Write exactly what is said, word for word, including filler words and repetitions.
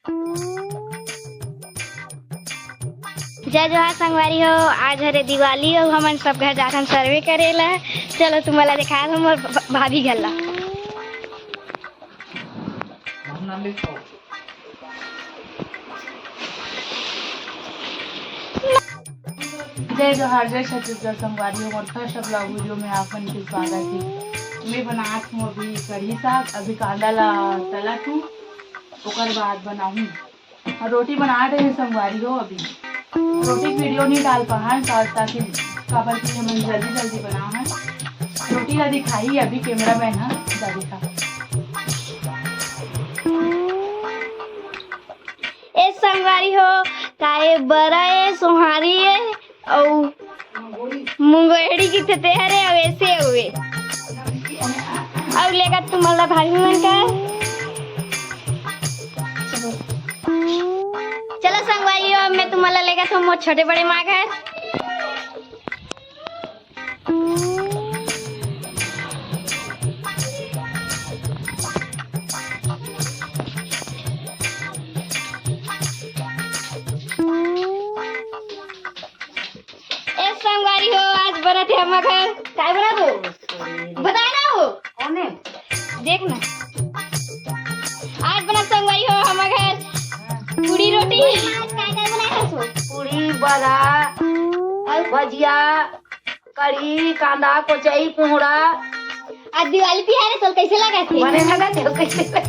जय जोहार संगवारी हो, आज हरे दिवाली अउ हमन सब घर जाथन सर्वे करे ला। चलो तुम्हारा देखा दो मोर भ-, भाभी घर ला। जय जोहार, जय छत्तीसगढ़ संगवारी हो, मोर first vlog video में आप मन के स्वागत है। मैं बनात हूँ अभी कढ़ी साग, अभी कांदा ला तलत हूँ, ओकर बाद बनाहूँ। और रोटी बना रहे हैं संगवारी हो अभी। रोटी के video नहीं डाल पाए हैं, ता-, ताकि काबर के लिए मन जल्दी जल्दी बना है। रोटी ला दिखाही अभी cameraman है, जा दिखा। ए संगवारी हो, का ए बरा ए, सोहारी ए, अउ मुंगेड़ी की थे तेहरे, अउ ऐसे हुए। अउ लेगा तुम्हारा भाभी मन का। चलो संगवारी हो, मैं तुम्हारा लेगा तो मोर छोटे बड़े माँ घर। ए संगवारी हो, आज बनत हे हमर घर। काय बनत हो? बताए ना हो। कौन है? देख ना। आज बनत संगवारी हो हमर घर पूड़ी रोटी। आज काय काय बनाए हो सो? पूड़ी, बरा, अउ भजिया, कढ़ी, कांदा, कोचई, कोहड़ा। आज दिवाली तिहार है, तो कैसे लगा थे? बने लगा थे, कैसे लगा?